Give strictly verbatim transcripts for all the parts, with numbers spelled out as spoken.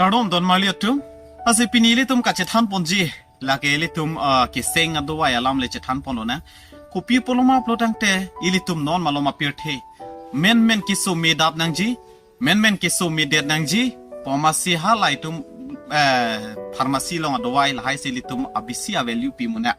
Kardom don marli atum. Lasi pini ilitum kachethan ponji, lake ilitum, ah, keseng adovai alam le chethan ponlonang. Kopi pulo ma pulo tangte ilitum non malom apirthe menmen keso me dap nangji, menmen keso me det nangji, pharmacy hala itum, eh, pharmacy along adovai lahai si ilitum abisi a-value pi munak.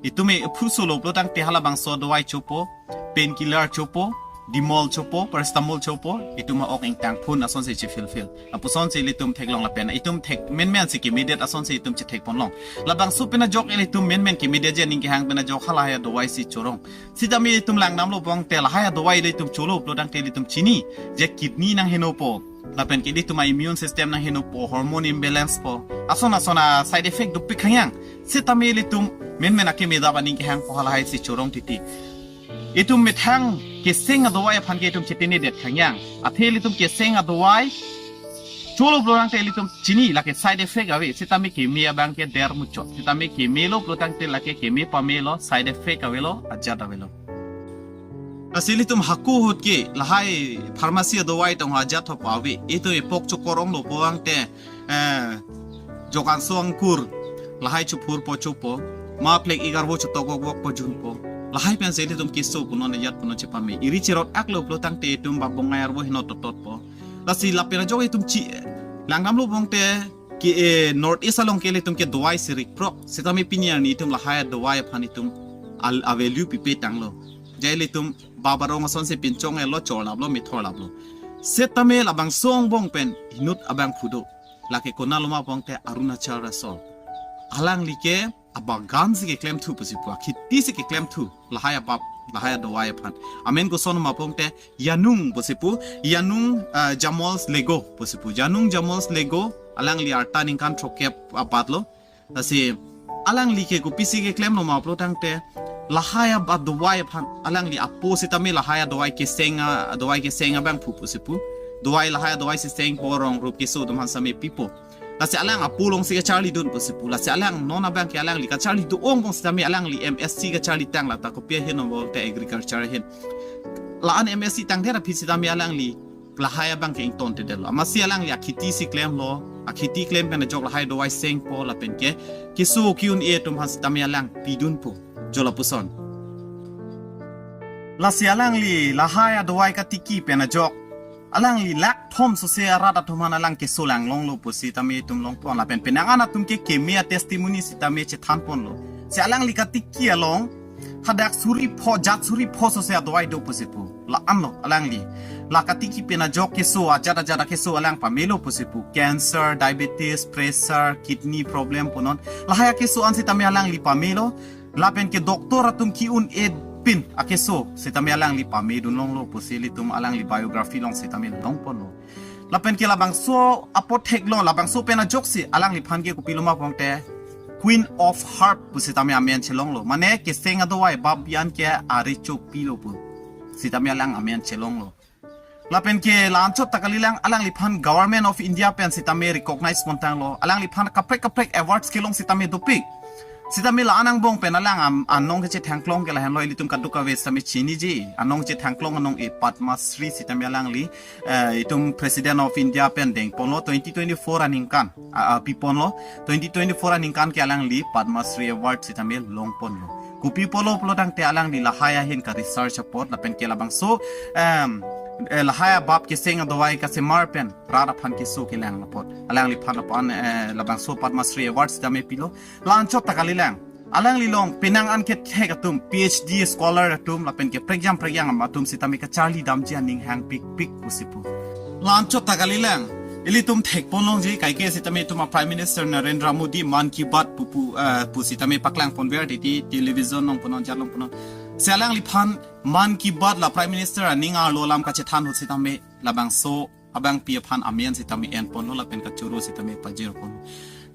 Itum e phu solo pulo tangte halabangso adovai chopo, painkiller chopo, Dimol chopo, paracetamol chopo, itum a-ok ingtang phun asonsi chefilfil. Lapuson si ilitum theklong lapen itum thek menmen si keme det asonsi itum chethek ponlong. Labangso pen ajok ilitum menmen keme detji aning kehang pen ajok halahai adovai si chorong. Sitame itum langdamlo pulote lahai adovai ilitum cholo pulo tangte ilitum chini je kidney nanghenopo, lapen ke ilitum a-immune system nanghenopo, hormone imbalance po, ason ason a-side effect dopik khangyang. Sitame ilitum menmen akeme dap aning kehang po halahai si chorong titi. Itum methang keseng adovai aphan ke itum chetini det khangyang. Athe ilitum keseng adovai cholo pulo tangte ilitum chini lake side effect ave, sitame keme abang ke der muchot. Sitame kemelo pulo tangte lake keme pamelo, side effect avelo, ajat avelo. Lasi ilitum hako ahut ke lahai pharmacy adovai tong ajat thop ave. Itum epok chokor onglo pulo tangte, eh, jokan so angkur lahai chophurpo chopo, ma plek ik arvo chotok wok wok po junpo. Lahai pensi ilitum keso punon ajat punon chepame. Iri cherot aklo pulo tangte itum babongai arvo heno tototpo. Lasi lapen ajok itum chi langdamlo pulote ke, eh, North East along ke ilitum ke dovai si rikprok. Sitame pini arni itum lahai adovai aphan itum al a-value pipe tanglo. Je ilitum babarong asonsi pinchong-etlo, chorlaplo, methorlaplo. Sitame labangso angbong pen inut abang phudo. Lake konatlo ma pulote Arunachal Rasol. Alangli ke abagan si keklemthu pusi pu, akheti si keklemthu. Lahai abap, lahai adovai aphan. Amen koson ma pulote Yanung pusi pu, Yanung, ah, Jamols Lego pusi pu. Yanung Jamols Lego, alangli arta ningkan throkkep abatlo. Lasi alangli ke kopisi keklemlo ma pulo tangte lahai adovai aphan, alangli apo sitame lahai adovai keseng a, adovai keseng abang phu pusi pu. Dovai lahai adovai si sengpo, rong rup keso atum aphan sitame pipo. Lasi alang apo alongsi kacharlidun pusi pu. Lasi alang non abang ke alangli kacharli do-ong bong sitame alangli M S C kacharli tang lata kopi ahin pulote agriculture ahin. La-an M S C tangdet aphi sitame alangli lahai abang ke ingtontedetlo. Amatsi alangli akheti si klemlo, akheti klem pen ajok lahai adovai sengpo lapen ke keso ki-un-e atum aphan sitame alang pidunpo. Jo lapuson. Lasi alangli lahai adovai katiki pen ajok alangli lakh thom sose arat atum aphan alang keso langlonglo pusi tame itum longpon lapen penang an atum ke keme a-testimony sitame chethan ponlo. Si alangli katiki along hadak suri pho, jat suri pho sose adovai do pusi pu. La-anlo alangli. La katiki pen ajok keso ajat ajat akeso alang pamelo pusi pu. Cancer, diabetes, pressure, kidney problem punon. Lahai akeso an sitame alangli pamelo. Lapen ke doctor atum ki-un-e pin akeso sitame alangli pamedun longlo pusi ilitum alangli biography along sitame longponlo. Lapen ke labangso apotheklo, labangso pen ajoksi alangliphan ke kopilo ma pulote Queen of Herb pusitame amen chelonglo. Mane keseng adovai bap bian ke arecho pilo pu sitame alang amen chelonglo. Lapen ke la-anchot ta kalilang, alangliphan Government of India pen sitame recognize pontanglo. Alangliphan kaprek kaprek awards kelong sitame dopik. Sitame la-an angbong pen alang am, anong kechethangklong ke lahenlo, ilitum kadokave sitame chiniji. Anong chethangklong anong-e Padma Shri sitame alangli, eh, itum President of India pen dengponlo twenty twenty-four aningkan. A, a, piponlo twenty twenty-four aningkan ke alangli Padma Shri Award sitame longponlo. Kopi pulo pulo tangte alangli lahai ahin ka-research apot lapen ke labangso, em, eh, lahai abap keseng adovai kasemar pen rat aphan keso kelang apot alangliphan aphan, eh, labangso Padma Shri Award sitame pilo. La-anchot ta kalilang, alangli along penang an kethek atum, P H D scholar atum lapen ke prekjam prekjam atum sitame kacharli damji aning hangpikpik pusi pu. La-anchot ta kalilang, ilitum thekponlongji kaike sitame itum a-Prime Minister Narendra Modi Mann Ki Baat pu pu, eh, pu sitame paklangponver titi television along punon, jat along punon. Si alangliphan Mann Ki Baat la Prime Minister aning arlo alam kachethan ahut sitame labangso abangpi aphan amen sitame enponlo lapen kachoro sitame pajirpon.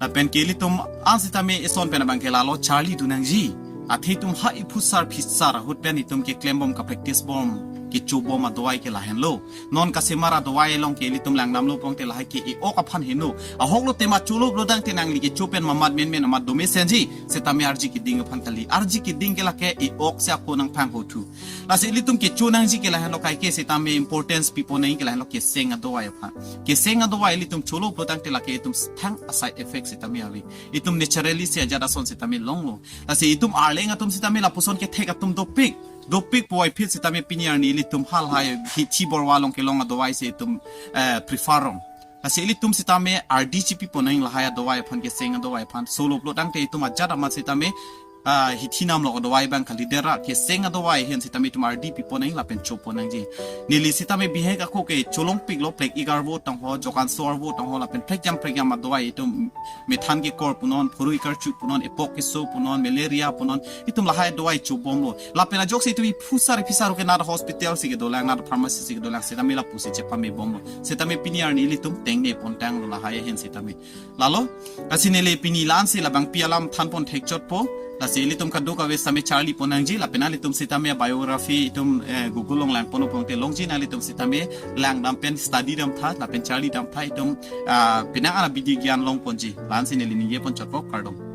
Lapen ke ilitum an sitame ison pen abang ke lalo charlidun nangji. Athe itum ha iphusar phisar ahut pen itum keklembom ka-practice bom kecho bom adawai ke lahenlo. Non kasemar adawai along ke ilitum langdamlo pulote lahai ke e-ok aphan heno. Ahok lote ma cholo pulotangte nangli kecho pen mamat menmen amat do mesenji, setame arji keding aphan kali. Arji keding ke lake e-ok si ako nangphang hothu. Lasi ilitum kecho nangji ke lahenlo, kaike setame importance pipo nangji ke lahenlo keseng adawai aphan. Keseng adawai ilitum cholo pulotangte lake itum thang a-side effect setame ave. Itum naturally si ajat ason setame longlo. Lasi itum arleng atum setame lapuson kethek atum dopik. Dopik puvoiphit setame pini arni ilitum halahai hithi borwa along kelong adawai si itum, eh, prefer rong. Lasi ilitum setame ardi chipipo nang lahai adawai aphan, keseng adawai aphan. Cholo pulotangte itum ajat amat setame, ah, hithi namlok adawai abang kali, dera keseng adawai ahin setame itum ardi pipo nang lapen chopo nangji. Neli setame bihek ako ke cholongpiklo, plek ik arvo tangho, jokan so arvo tangho lapen prekjam prekjam adawai itum methan kekor punon, phurui karchu punon, epok keso punon, malaria punon, itum lahai adawai chobomlo. Lapen ajoksi itum iphusar iphisar ke nat hospital si kedolang, nat pharmacy si kedolang, setame lapusi chepamebomlo. Setame pini arni ilitum tengne pontanglo lahai ahin setame. Lalo, lasi neli pini la-ansi labangpi alam thanpon thekchotpo. Lasi ilitum kadokave setame charlipon nangji, lapen nanglitum setame biography itum, eh, Google along langpon pulote longji, nanglitum setame langdam pen study damtha, lapen charli damtha, itum, ah, penang ana bidi gyan longponji. La-ansi neli ningjeponchotpo, kardom.